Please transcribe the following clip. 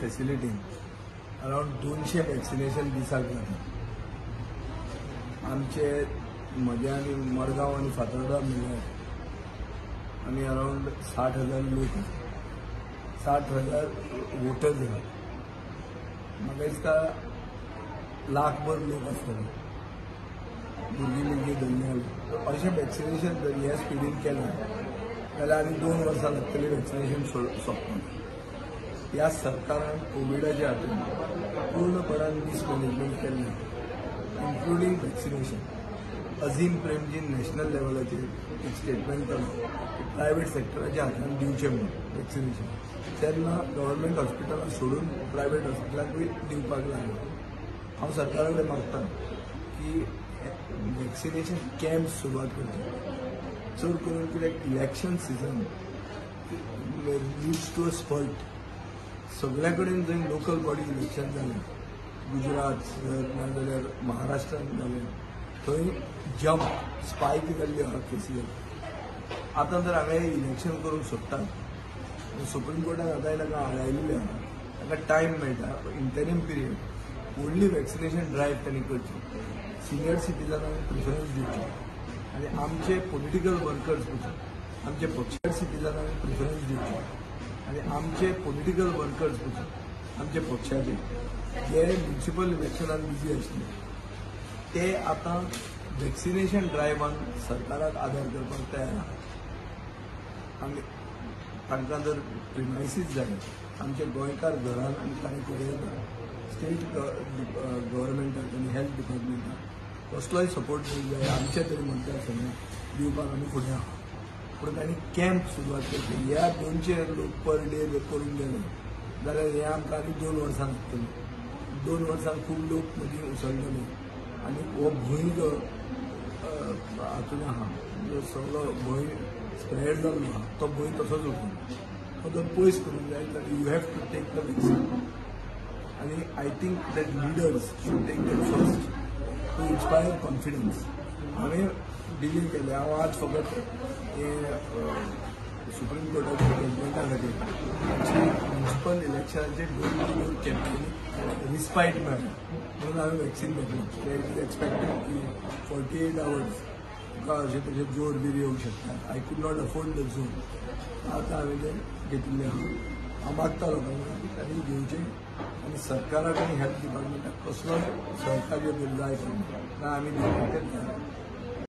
फॅसिलिटीन around 200 vaccination दिसाक जाता. आमचे म्हजे आनी मडगांव आनी फातोर्डा मेळ्ळ्यार आनी अरावंड 60,000 लोक आसा, 60,000 वोटर्स आसा. म्हाका दिसता लाखभर लोक आसतले, भुरगीं भुरगीं धरले. अशें वॅक्सिनेशन जर ह्या स्पिडीन केलें जाल्यार आनी 2 वर्सां लागतलीं वॅक्सिनेशन सोंपपाक. ह्या सरकारान कोविडाच्या हातून पूर्णपणान मिसमॅनेजमेंट केल्लें, इन्क्लुडींग वॅक्सिनेशन. अझीम प्रेमजीन नॅशनल लेवलाचेर एक स्टेटमेंट केलो की प्रायवेट सेक्टराच्या हातान दिवचें म्हणून वॅक्सिनेशन. तेन्ना गव्हर्मेंट हॉस्पिटलां सोडून प्रायवेट हॉस्पिटलांकूय दिवपाक लागलो. हांव सरकारा कडेन मागता की वॅक्सिनेशन कॅम्प सुरवात करचे, चड करून कित्याक election season leads to a spurt. सगल्या कडेन जंय लोकल बॉडी इलेक्शन जालें, गुजरात नाजाल्यार महाराष्ट्रान जालें, थंय जम्प स्पायक जाल्ली आहा केसीस. आतां जर हांवें इलेक्शन करूंक सोदतात, सुप्रीम कोर्टान आतां ताका आडायलेलें आहा, ताका टायम मेळटा, इंटरीम पिरियड. व्हडली वॅक्सिनेशन ड्रायव्ह तांणी करची, सिनियर सिटीजनांक प्रिफरन्स दिवची आनी आमचे पॉलिटिकल वर्कर्स पसून आमचे पक्ष सिटीजनांक प्रिफरन्स दिवची आनी आमचे पॉलिटिकल वर्कर्स पसून आमचे पक्षाचे जे म्युनिसिपल इलेक्शनान बिजी आशिल्ले ते आतां वॅक्सिनेशन ड्रायव्हान सरकाराक आदार करपाक तयार आहा. आमी तांकां जर प्रिमायसीस जाय, आमचे गोंयकार घरान आनी तांणी करूं येता. स्टेट गव्हर्मेंटाक आनी हेल्थ डिपार्टमेंटाक कसलोय सपोर्ट जाय आमचे तरी मतदारसंघात दिवपाक आमी फुडें आहा. पूण तांणी कॅम्प सुरवात करची. ह्या 200 लोक पर डे करूंक गेले जाल्यार हें आमकां आनी 2 वर्सां लागतलीं. 2 वर्सां खूब लोक मदीं उसळटले आनी हो भंय जो हातून आहा, जो सगळो भंय स्प्रेड जाल्लो आहा, तो भंय तसोच उरतलो. तो जर पयस करूंक जाय जाल्यार you have to take the vaccine. आनी I think that leaders should take that first to inspire confidence. हांवें डिले केलें. हांव आज फकत हे सुप्रीम कोर्टाच्या जजमेंटा खातीर आमची म्युनिसिपल इलेक्शनाचे डोर टू डोर कॅम्पेनीक रिस्पायट मेळ्ळा म्हणून हांवें वॅक्सिन घेतलें. It is expected की 48 आवर्स तुका अशें तशें जोर बीर येवंक शकता. I could not afford the जोर. आतां हांवें तें घेतिल्लें आहा. हांव मागता लोकांक की तांणी घेवचें आनी सरकाराक आनी हेल्थ डिपार्टमेंटाक कसलोय सहकार्य जर जाय ना आमी दिवपाक तयार.